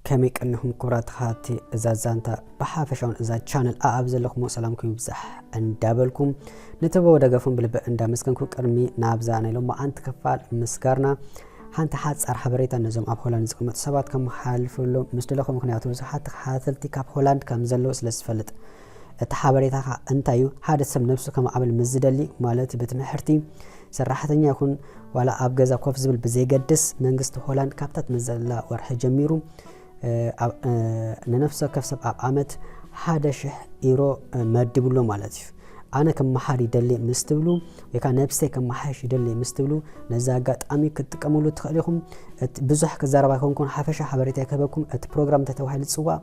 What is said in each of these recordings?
ከመይ ቀኒኹም ክቡራት ተኸታተልቲ እዛ ዛንታ ብሓፈሻውን እዛ ቻነል ኣኣብ ዘለኹም ሰላምኩም ይብዛሕ እንዳበልኩም ንትቦ ደገፉን ብልቢ እንዳመስገንኩ ቅድሚ ናብዛ ናይ ሎማዓንቲ ክፋል ምስጋርና ሓንቲ ሓጻር ሓበሬታ ነዞም ኣብ ሆላንድ ዝቕመጡ ሰባት ከመሓላልፈሎም ምስ ደለኹ፣ ምኽንያቱ ብዙሓት ተኸታተልቲ ካብ ሆላንድ ከም ዘለዉ ስለ ዝፈልጥ። እቲ ሓበሬታ ኸዓ እንታይ እዩ? ሓደ ሰብ ነብሱ ከማዕብል ምስ ዝደሊ፣ ማለት ብትምህርቲ ሰራሕተኛ ይኹን ዋላ ኣብ ገዛ ኮፍ ዝብል ብዘይገድስ፣ መንግስቲ ሆላንድ ካብታ ትመጽእ ዘላ ወርሒ ጀሚሩ፣ እ፣ ኣብ፣ እ፣ ንነፍሲ ወከፍ ሰብ ኣብ ዓመት ሓደ ሽሕ ኢሮ፣ እ፣ መድብሎ ማለት እዩ። ኣነ ክመሓር ይደሊ ምስ ትብሉ፣ ወይ ከዓ ነብሰይ ከመሓሽ ይደሊ ምስ ትብሉ፣ ነዚ ኣጋጣሚ ክትጥቀምሉ ትኽእሉ ኢኹም። እቲ ብዙሕ ክዛረብ ኣይኮንኩን፣ ሓፈሻ ሓበሬታ ክህበኩም። እቲ ፕሮግራም እንታይ ተባሂሉ ዝጽዋዕ?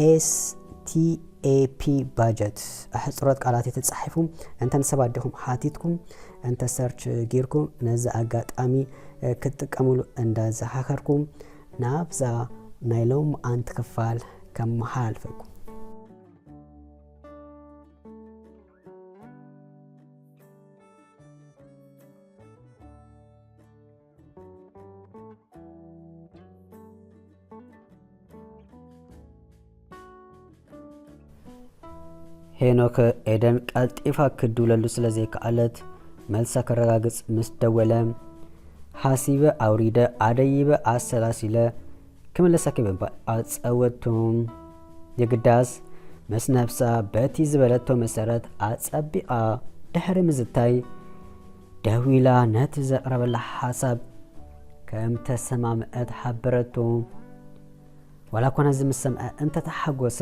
ኤስ ቲ ኤ ፒ ባጀት፣ ኣሕጽሮት ቃላት እዩ ተጻሒፉ። እንተ ንሰባት ዲኹም ሓቲትኩም፣ እንተ ሰርች ጌርኩም፣ ነዚ ኣጋጣሚ፣ እ፣ ክትጥቀምሉ እንዳዘኻኸርኩም፣ ናብዛ ናይ ሎማዓንቲ ክፋል ከመሓላልፈኩም። ሄኖክ ኤደን ቀልጢፋ ክድውለሉ ስለ ዘይከኣለት፣ መልሳ ከረጋግጽ ምስ ደወለ፣ ሓሲበ ኣውሪደ ኣደይበ ኣሰላሲለ ክምለሰኪ ብምባል ኣጸወቶም። የግዳስ ምስ ነብሳ በቲ ዝበለቶ መሰረት ኣጸቢቓ ድሕሪ ምዝታይ፣ ደዊላ ነቲ ዘቕረበላ ሓሳብ ከም ተሰማምዐት ሓበረቶ። ዋላ እኳ ነዚ ምስ ሰምዐ እንተተሓጎሰ፣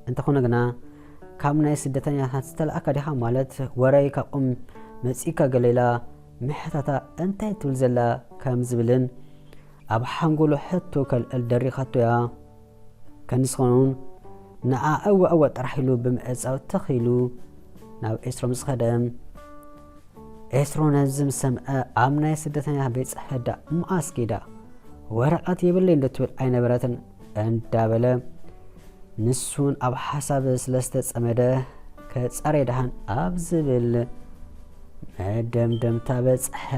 እንተኾነ ግና ካብ ናይ ስደተኛታት ዝተላእካ ዲኻ? ማለት ወረይ ካብኦም መጺእካ ገለ ኢላ ምሕታታ እንታይ ትብል ዘላ ከም ዝብልን ኣብ ሓንጎሉ ሕቶ ከልዕል ደሪኻቶ እያ። ከንስኾኑን ንዓ እወ እወ ጥራሕ ኢሉ ብምዕጻው ተኺሉ ናብ ኤስሮ ምስ ኸደ፣ ኤስሮ ነዚ ምስ ሰምዐ ኣብ ናይ ስደተኛ ቤት ጽሕፈት ዳ መዓስ ኬዳ? ወረቐት የብለይን ዶ ትብል ኣይነበረትን እንዳበለ ንሱን ኣብ ሓሳብ ስለ ዝተጸመደ ከጸሬ ደሓን ኣብ ዝብል መደምደምታ በጽሐ።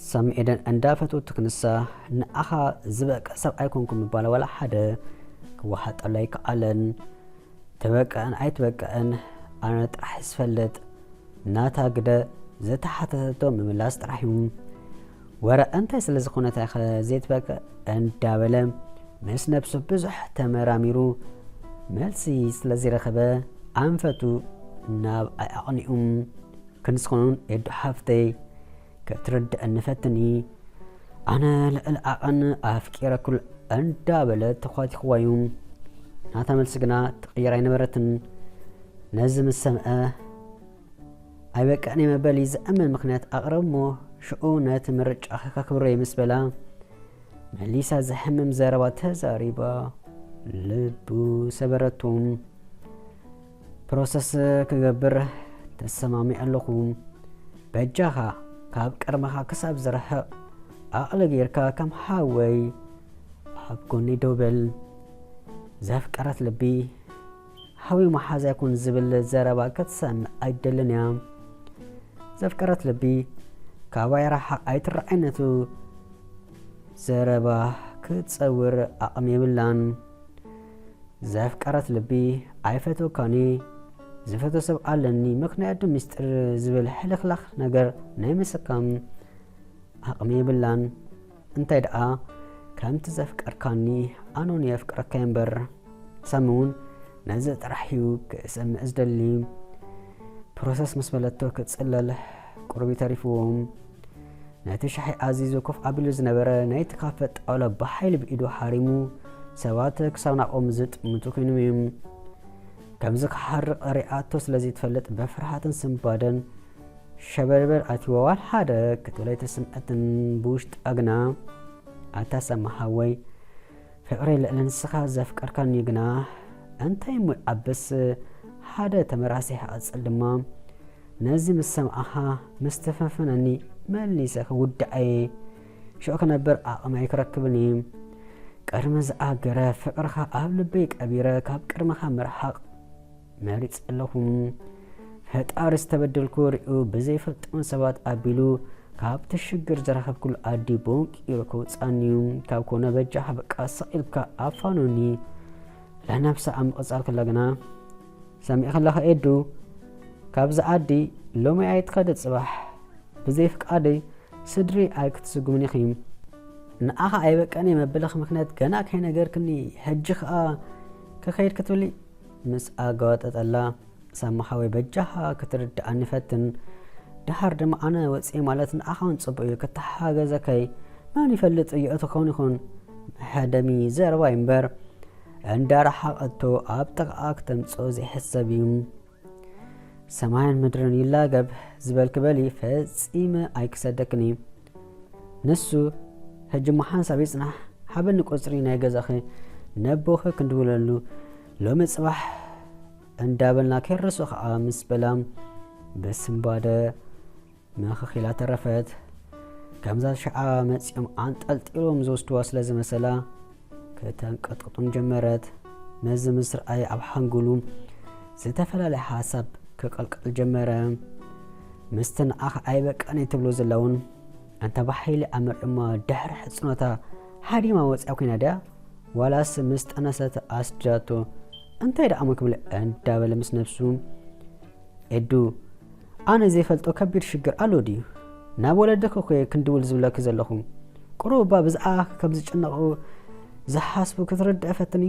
ሳሚ ኤደን እንዳፈተወቱ ክንሳ ንዓኻ ዝበቅዕ ሰብ ኣይኮንኩን ምባላ ዋላ ሓደ ክወሓጠሉ ኣይከኣለን። ትበቅዕን ኣይትበቅዕን ኣነ ጥራሕ ዝፈልጥ ናታ ግደ ዝተሓተተቶ ምምላስ ጥራሕ እዩ። ወረ እንታይ ስለ ዝኾነት ኢኸ ዘይትበቅዕ እንዳበለ ምስ ነብሱ ብዙሕ ተመራሚሩ መልሲ ስለ ዘይረኸበ ኣንፈቱ ናብ ኣዕቕኒኡ። ክንስኹኑን ኤዱ ሓፍተይ ክትርድአኒ ፈትኒ። ኣነ ልዕሊ ዓቐን ኣፍቂረኩል እንዳበለ ተዃቲኽዋ እዩ። ናታ መልሲ ግና ትቕየር ኣይነበረትን። ነዚ ምስ ሰምዐ ኣይበቅዕን እየ መበሊ ዝእመን ምኽንያት ኣቕርብ እሞ ሽዑ ነቲ ምርጫኺ ከክብሮ እየ ምስ በላ መሊሳ ዘሕምም ዘረባ ተዛሪባ ልቡ ሰበረቱ። ፕሮሰስ ክገብር ተሰማሚዐ ኣለኹ። በጃኻ ካብ ቅድመኻ ክሳብ ዝርሕቕ ዓቕሊ ጌርካ ከም ሓወይ ኣብ ጎኒ ደው በል። ዘፍቀረት ልቢ ሓዊ መሓዛ ይኩን ዝብል ዘረባ ክትሰምዕ ኣይደልን እያ። ዘፍቀረት ልቢ ካባይ ርሓቕ ኣይትረዓይ ነቱ ዘረባ ክትጸውር ዓቕሚ የብላን። ዘፍቀረት ልቢ ኣይፈትወካን እየ፣ ዝፈትዎ ሰብ ኣለኒ፣ ምኽንያቱ ምስጢር ዝብል ሕልኽላኽ ነገር ናይ ምስካም ዓቕሚ የብላን። እንታይ ደኣ ከምቲ ዘፍቀርካኒ ኣነ እውን የፍቅረካ እየ እምበር። ሳሚ እውን ነዚ ጥራሕ እዩ ክሰምዕ ዝደሊ። ፕሮሰስ ምስ በለቶ ክጽለል ቁሩብ እዩ ተሪፍዎ። ነቲ ሻሂ ኣዚዙ ኮፍ ኣቢሉ ዝነበረ ናይቲ ካፈ ጣውላ ብሓይሊ ብኢዱ ሓሪሙ ሰባት ክሳብ ናብኦም ዝጥምቱ ኮይኖም እዮም። ከምዚ ክሓርቕ ሪኣቶ ስለ ዘይትፈልጥ ብፍርሃትን ስንባደን ሸበድበድ ኣትይዋ ዋላ ሓደ ክትብል ኣይተሰምዐትን። ብውሽጣ ግና ኣታ ሳሚ ሓወይ ፍቕረይ ልዕሊ ንስኻ ዘፍቀርካኒ ግና እንታይ እሞ ይዓብስ ሓደ ተመራሲሕ ክቕጽል ድማ ነዚ ምስ ሰምዓኻ ምስ ተፈንፈነኒ መሊሰ ክውድዓየ። ሽዑ ክነብር ዓቕሚ ኣይክረክብን እዩ። ቅድሚ ዝኣገረ ፍቕርኻ ኣብ ልበይ ቀቢረ ካብ ቅድመኻ ምርሓቕ መሪጸ ኣለኹ። ፈጣሪ ዝተበደልኩ ሪኡ ብዘይፈልጦም ሰባት ኣቢሉ ካብቲ ሽግር ዝረኸብኩሉ ዓዲ ቦንቂሩ ከውጻኒ እዩ። ካብ ኮነ በጃኻ በቃ ስቕ ኢልካ ኣፋኑኒ። ለነብሳ ኣብ ምቕጻል ከላ ግና፣ ሰሚዕኺ ኣለኺ ኤዱ፣ ካብዚ ዓዲ ሎሚ ኣይትኸዲ ጽባሕ ብዘይ ፍቃደይ ስድሪ ኣይክትስጉምኒ ኢኺ። ንዓኻ ኣይበቀኒ መበለኺ ምኽንያት ገና ከይነገርክኒ ሕጂ ኸኣ ክኸይድ ክትብሊ? ምስ ኣጋወጠጠላ፣ ሳሚ ሓወይ በጃኻ ክትርድኣኒ ፈትን። ደሓር ድማ ኣነ ወፂኤ ማለት ንዓኻ እውን ፅቡቅ እዩ፣ ክተሓጋገዘካይ መን ይፈልጥ፣ ይእቲ ክኸውን ይኹን። መሐደሚ ዘረባ እዩ እምበር እንዳረሓቐቶ ኣብ ጥቕኣ ክተምፅኦ ዘይሕሰብ እዩ። ሰማይን ምድርን ይላገብ ዝበልኪ በሊ ፈፂመ ኣይክሰደክን እዩ። ንሱ ሕጂ እሞ ሓንሳብ ይጽናሕ፣ ሃበኒ ቁጽሪ ናይ ገዛኺ ነቦኺ ክንድውለሉ ሎሚ ጽባሕ እንዳበልና ከይረስዖ ኸኣ ምስ በላ ብስንባደ ምኽኽ ኢላ ተረፈት። ከምዛ ሽዓ መጺኦም ኣንጠልጢሎም ዝወስድዋ ስለ ዝመሰላ ከተንቀጥቅጦም ጀመረት። ነዚ ምስ ረኣየ ኣብ ሓንጎሉ ዝተፈላለየ ሓሳብ ክቕልቀል ጀመረ። ምስቲ ንዓኻ ኣይበቃን እየ ትብሎ ዘላ እውን፣ ኣንታ ብሓይሊ ኣመሪዖማ ድሕሪ ሕጽኖታ ሃዲማ ወጺኣ ኮይና ድያ? ዋላስ ምስ ጠነሰት ኣስዲዳቶ? እንታይ ደኣ እሞ ክብል እንዳበለ ምስ ነብሱ፣ ኤዱ፣ ኣነ ዘይፈልጦ ከቢድ ሽግር ኣሎ ድዩ? ናብ ወለድኺ እኮ እየ ክንድውል ዝብለኪ ዘለኹ። ቁሩብ እባ ብዛዕባኺ ከም ዝጭነቑ ዝሓስቡ ክትርድኢ ፈትኒ።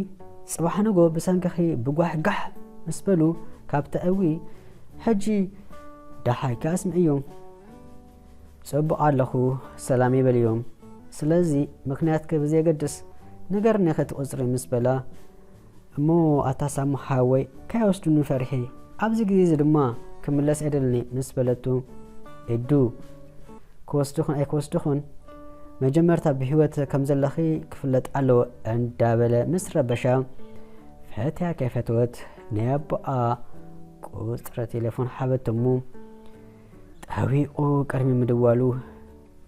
ጽባሕ ንጎ ብሰንክኺ ብጓሕጋሕ ምስ በሉ ካብ ተእዊ፣ ሕጂ ደሓይኪ ኣስምዕዮም። ጽቡቕ ኣለኹ፣ ሰላም ይበልዮም። ስለዚ ምኽንያትኪ ብዘየገድስ ንገርኒ ከይትቆጽሪ ምስ በላ፣ እሞ ኣታ ሳሙ ሓወይ ከይወስዱኒ ፈሪሐ፣ ኣብዚ ግዜ እዚ ድማ ክምለስ ኣይደልን ምስ በለቱ፣ ኤዱ፣ ክወስዱኽን ኣይክወስዱኽን መጀመርታ ብህይወት ከም ዘለኺ ክፍለጥ ኣለዎ እንዳበለ ምስ ረበሻ፣ ፈትያ ከይፈተወት ናይ ኣቦኣ ቁጽሪ ቴሌፎን ሓበቶ እሞ ጠዊቑ ቅድሚ ምድዋሉ፣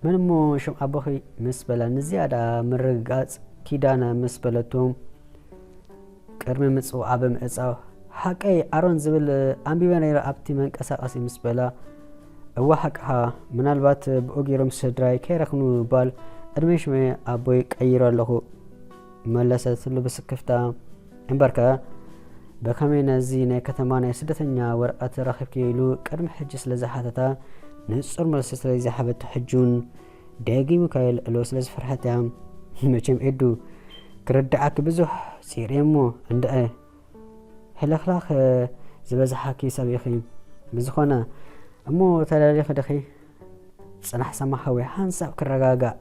መን እሞ ሽም ኣቦኺ ምስ በላ ንዝያዳ ምርግጋጽ ኪዳነ ምስ በለቶ፣ ቅድሚ ምጽውዓ ብምዕጻው፣ ሓቀይ ኣሮን ዝብል ኣንቢበ ነይረ ኣብቲ መንቀሳቐሲ ምስ በላ፣ እወ ሓቅኻ፣ ምናልባት ብኡ ገይሮም ስድራይ ከይረኽኑ ባል ዕድመ ሽመ ኣቦይ ቀይረ ኣለኹ መለሰትሉ ብስክፍታ። እምበርከ ብኸመይ ነዚ ናይ ከተማ ናይ ስደተኛ ወረቐት ረኺብኪ ኢሉ ቅድሚ ሕጂ ስለ ዝሓተታ ንጹር መልሲ ስለ ዘይሃበቶ ሕጂ እውን ደጊሙ ከየልዕሎ ስለ ዝፈርሐት እያ። መቸም ኤዱ ክርድኣኪ ብዙሕ ጽዒረ እሞ እንድዒ ሕልኽላኽ ዝበዝሓኪ ሰብ ኢኺ። ብዝኾነ እሞ ተዳሊኺ ዲኺ? ጽናሕ ሳሚ ሓወይ ሓንሳብ ክረጋጋእ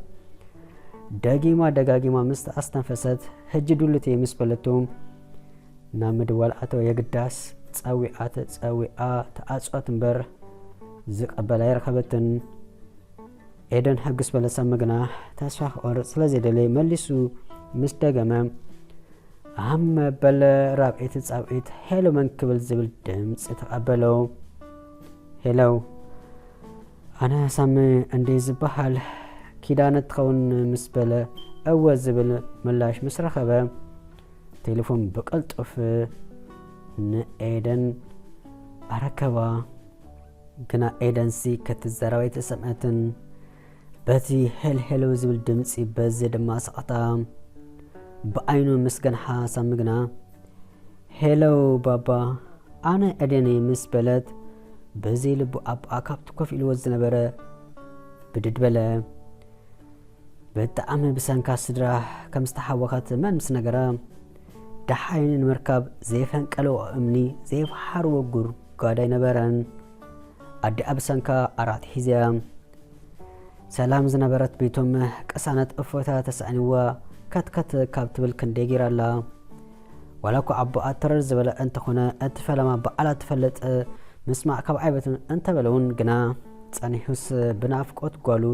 ደጊማ ደጋጊማ ምስ ኣስተንፈሰት፣ ሕጂ ድሉት እየ ምስ በለቱ ናብ ምድዋል ኣተወ። የግዳስ ጸዊዓ ተጸዊዓ ተኣጽወት እምበር ዝቕበላ ኣይረኸበትን። ኤደን ሕጉስ በለት ሳሚ ግና ተስፋ ክቖርጽ ስለ ዘይደለየ መሊሱ ምስ ደገመ ኣብ መበል ራብዐይቲ ጻውዒት ሄሎ መን ክብል ዝብል ድምጺ ተቐበሎ። ሄሎ፣ ኣነ ሳሚ እንድየ ዝበሃል፣ ኪዳነ ትኸውን ምስ በለ እወ ዝብል ምላሽ ምስ ረኸበ ቴሌፎን ብቕልጡፍ ንኤደን ኣረከባ። ግና ኤደንሲ ክትዛረብ ኣይተሰምዐትን። በቲ ሄል ሄሎ ዝብል ድምጺ በዚ ድማ ስቕታ ብዓይኑ ምስ ገንሓ ሳሚ ግና ሄሎ ባባ ኣነ ኤደን እየ ምስ በለት ብዘይ ልቡ ኣቦኣ ካብቲ ኮፍ ኢልዎ ዝነበረ ብድድ በለ። ብጣዕሚ ብሰንካ ስድራ ከም ዝተሓወኸት መን ምስ ነገራ ደሓይኒ ንምርካብ ዘይፈንቀልዎ እምኒ ዘይፈሓርዎ ጉድጓድ ኣይነበረን። ኣዲኣ ብሰንካ ኣራት ሒዝያ ሰላም ዝነበረት ቤቶም ቅሳነት እፎይታ ተሳእንዋ ከትከት ካብ ትብል ክንደይ ጌራ ኣላ። ዋላ እኳ ኣቦኣ ተረር ዝበለ እንተኾነ እቲ ፈለማ ባዕላ ትፈልጥ ምስማዕ ካብ ዓይበትን እንተበለ እውን ግና ጸኒሑስ ብናፍቆት ጓሉ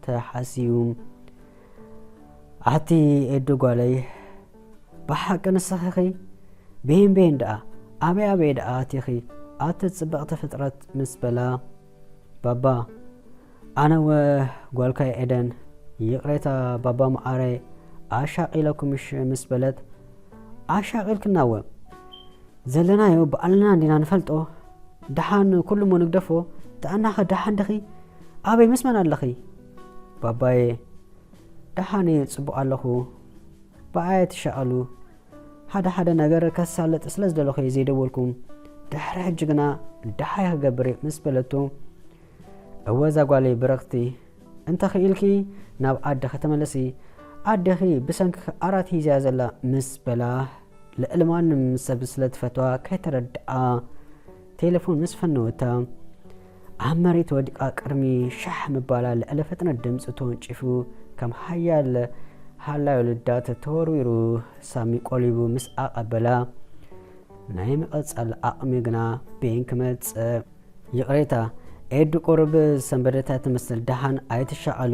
ተሓስዩ። ኣቲ ኤዱ ጓለይ ብሓቂ ንስኺ ኢኺ? ቤን ቤን ደኣ ኣበይ ኣበይ ደኣ ኣቲኺ? ኣቲ ጽብቕቲ ፍጥረት ምስ በላ፣ ባባ፣ ኣነ ወ ጓልካ ኤደን፣ ይቕሬታ ባባ መዓረይ፣ ኣሻቒለኩምሽ ምስ በለት፣ ኣሻቒልክና ወ ዘለናዮ ባዕልና እንዲና ንፈልጦ። ደሓን ኩሉ እሞ ንግደፎ። ጥዕናኸ ደሓን ድኺ? ኣበይ ምስ መን ኣለኺ? ባባየ፣ ደሓን እየ፣ ጽቡቕ ኣለኹ። ብኣየ ትሻቐሉ። ሓደ ሓደ ነገር ከሳልጥ ስለ ዝደለኹ እየ ዘይደወልኩም። ድሕሪ ሕጂ ግና ደሃይ ክገብር እየ ምስ በለቶ፣ እወ እዛ ጓለይ ብርኽቲ፣ እንተ ኽኢልኪ ናብ ዓድኺ ተመለሲ። ኣዴኺ ብሰንክኺ ዓራት ሒዛያ ዘላ ምስ በላ፣ ልዕሊ ማንም ሰብ ስለ ትፈትዋ ከይተረድኣ ቴሌፎን ምስ ፈነወታ፣ ኣብ መሬት ወዲቓ ቅድሚ ሻሕ ምባላ ልዕሊ ፍጥነት ድምፂ ተወንጪፉ ከም ሓያል ሃላይ ወለዳ ተተወርዊሩ ሳሚ ቆሊቡ ምስ ኣቐበላ፣ ናይ ምቕጻል ዓቕሚ ግና በይን ክመጽእ። ይቕሬታ ኤዱ፣ ቁሩብ ዝሰንበደታ ትመስል፣ ደሓን ኣይትሻቐሉ፣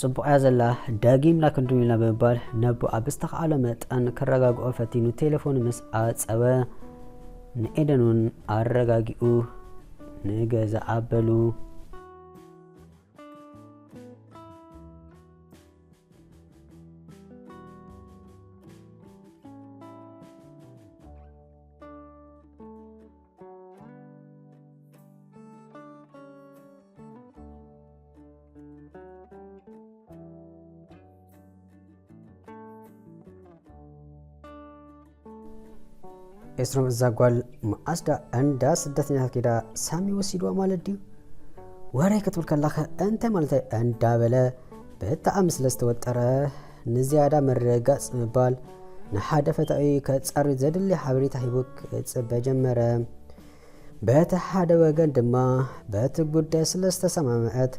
ጽቡቕ እያ ዘላ፣ ደጊምና ክንድውል ኢና ብምባል ነቦኣ ብዝተኻእሎ መጠን ከረጋግኦ ፈቲኑ ቴሌፎኑ ምስ ዓጸወ፣ ንኤደን እውን ኣረጋጊኡ ንገዛ ኣበሉ። ኤስሮም፣ እዛ ጓል መዓስ ዳ እንዳ ስደተኛታት ከይዳ ሳሚ ወሲድዋ ማለት ድዩ? ወረ ክትብል ከላኸ እንታይ ማለታይ እንዳበለ ብጣዕሚ ስለ ዝተወጠረ ንዝያዳ ምርግጋጽ ምባል፣ ንሓደ ፈታዊ ከጻሪ ዘድሊ ሓበሬታ ሂቡ ክጽበ ጀመረ። በቲ ሓደ ወገን ድማ በቲ ጉዳይ ስለ ዝተሰማምዐት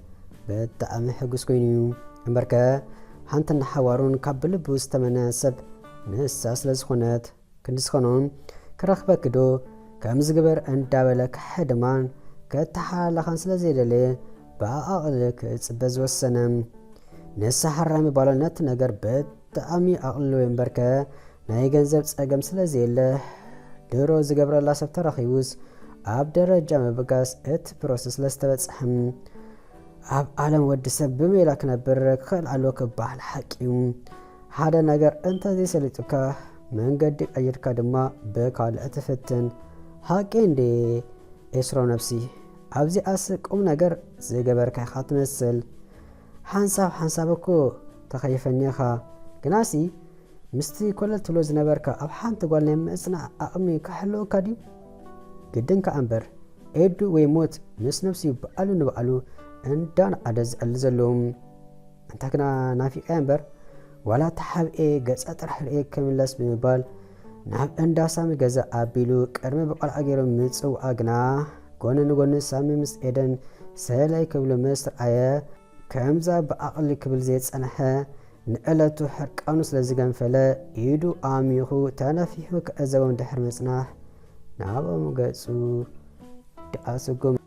ብጣዕሚ ሕጉስ ኮይኑ እዩ። እምበርከ ሓንቲ ንሓዋሩን ካብ ብልቡ ዝተመነ ሰብ ንሳ ስለ ዝኾነት፣ ክንዲ ዝኾኖን ክረኽበኪ ዶ ከም ዝግበር እንዳበለ ክሕድማን ከተሓላላኻን ስለ ዘይደለየ ብኣቕሊ ክጽበ ዝወሰነ። ንሳ ሓራሚ ባሎ ነቲ ነገር ብጣዕሚ ኣቕልልዎ እምበርከ ናይ ገንዘብ ጸገም ስለ ዘየለ ድሮ ዝገብረላ ሰብ ተረኺቡስ ኣብ ደረጃ ምብጋስ እቲ ፕሮሰስ ስለ ዝተበጽሐ ኣብ ዓለም ወዲ ሰብ ብሜላ ክነብር ክኽእል ኣለዎ ክበሃል ሓቂ እዩ። ሓደ ነገር እንተዘይሰሊጡካ መንገዲ ቀይርካ ድማ ብካልእ ትፍትን። ሓቂ እንዴ ኤስሮ ነብሲ? ኣብዚኣስ ቁም ነገር ዝገበርካ ኢኻ ትመስል። ሓንሳብ ሓንሳብ እኮ ተኸይፈኒ ኢኻ። ግናሲ ምስቲ ኮለል ትብሎ ዝነበርካ ኣብ ሓንቲ ጓል ናይ ምጽናዕ ዓቕሚ ክሕልወካ ድዩ? ግድን ከኣ እምበር፣ ኤዱ ወይ ሞት ምስ ነብስዩ በዓሉ ንባዕሉ እንዳነዓደ ዝዕሊ ዘሎ። ኣንታ ግና ናፊቐያ እምበር፣ ዋላ ተሓብኤ ገጻ ጥራሕ ርእየ ክምለስ ብምባል፣ ናብ እንዳ ሳሚ ገዛ ኣቢሉ ቅድሚ ብቆልዓ ገይሩ ምጽውዓ ግና፣ ጎኒ ንጎኒ ሳሚ ምስ ኤደን ሰለይ ክብሉ ምስ ረኣየ፣ ከምዛ ብዓቕሊ ክብል ዘይጸንሐ፣ ንዕለቱ ሕርቃኑ ስለ ዝገንፈለ፣ ኢዱ ኣሚኹ ተነፊሑ ክዕዘቦም ድሕሪ ምጽናሕ፣ ናብኦም ገጹ ደኣ ሰጎመ።